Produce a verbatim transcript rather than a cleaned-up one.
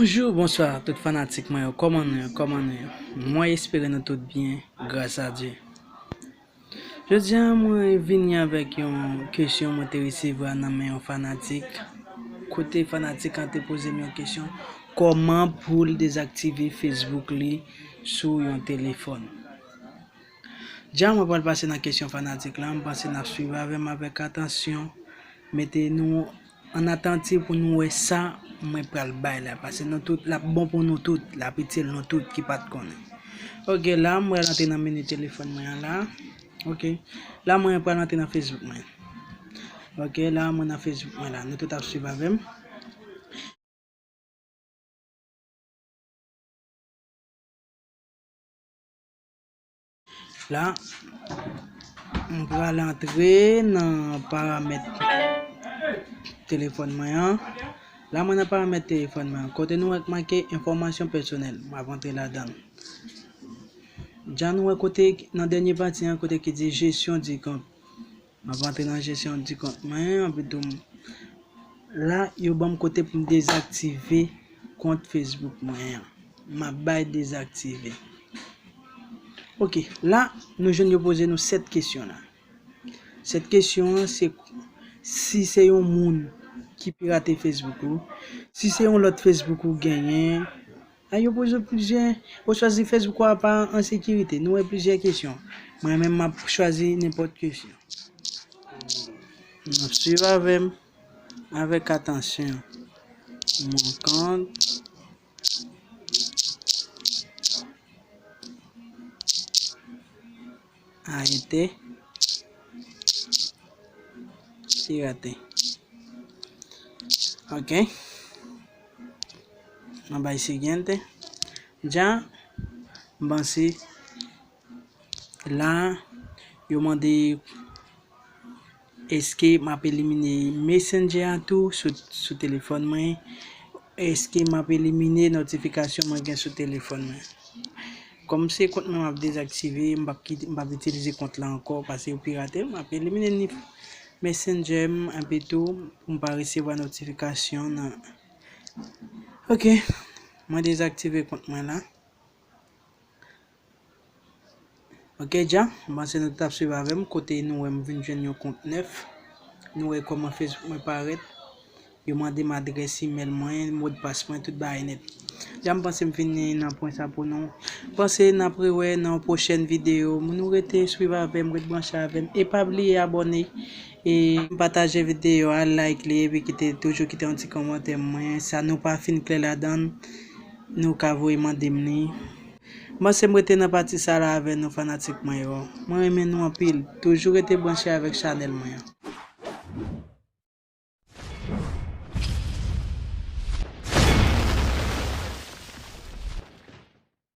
Bonjou, bonswa tout fanatik mwen yo. Kòman nou ye? Kòman nou ye? Mwen espere nou tout byen, gras a Dye. Jodi a mwen vini avèk yon kesyon mwen te resevwa nan men yon fanatik. Kote fanatik an te poze m yon kesyon, kòman pou l dezaktive Facebook li sou yon telefòn. Dja mwen pral pase nan kesyon fanatik la, m panse n ap swiv avè m avèk atansyon. Mete nou an atanti pou nou wè sa mwen pral bay la, paske nou tout, l ap bon pou nou tout, l ap itil nou tout ki pa t konnen. Ok, la mwen pral antre nan meni telefòn mwen an la. Ok, la mwen pral antre nan Facebook mwen. Ok, la mwen nan Facebook mwen la, nou tout ap swiv avè m. La, m pral antre nan paramèt telefòn mwen an. La, mwen nan paramèt telefòn mwen an. Kote nou wè k make enfòmasyon pèsonèl, m ap antre ladan l. Dja nou wè kote, nan dènye pati an, kote ki di gestion du compte. M ap antre nan jesyon di kont mwen an, epi tou m, la, yo ban m kote pou m dezaktive kont Facebook mwen an. M ap bay dezaktive. Ok, la, nou jwenn yo poze nou sèt kesyon la. Sèt kesyon an, se si se yon moun ki pirate Facebook ou, si se yon lòt Facebook ou genyen, a yo poze w plizyè, ou chwazi Facebook ou a pa an sekirite. Nou wè plizyè kesyon. Mwen menm, m ap chwazi nenpòt kesyon. N ap swiv avè m avèk atansyon. Mon compte a été piraté. Ok. Mwen bay siguiente. Dja, m panse la, yo mande èske m ap elimine Messenger a tou sou, sou telefòn mwen? Èske m ap elimine notifikasyon mwen gen sou telefòn mwen? Kòm se kont mwen m ap dezaktive, m p ap kite, m p ap itilize kont la ankò paske yo pirate l, m ap elimine ni Messenger m, epi tou pou m pa resevwa notifikasyon nan. Ok, mwen dezaktive kont mwen la. Ok, dja, m panse nou t ap swiv avè m, kote nou wè m vin jwenn yon kont nèf. Nou wè kòman Facebook mwen parèt. Yo mande m adrès imèl mwen, modpas mwen, tout bagay nèt. Dja m panse m fini nan pwen sa pou nou. M panse n ap rewè nan yon pwochèn videyo. Nou rete swiv avè m, ret branche avè m. E pa bliye abòne. E pataje videyo a, like li, epi kite, toujou kite yon ti kòmantè mwen. Sa nou pa fin klè ladan l, nou ka voye mande m li. M panse m rete nan pati sa la avè nou fanatik mwen yo. Mwen renmen nou anpil. Toujou rete branche avèk chanèl mwen an.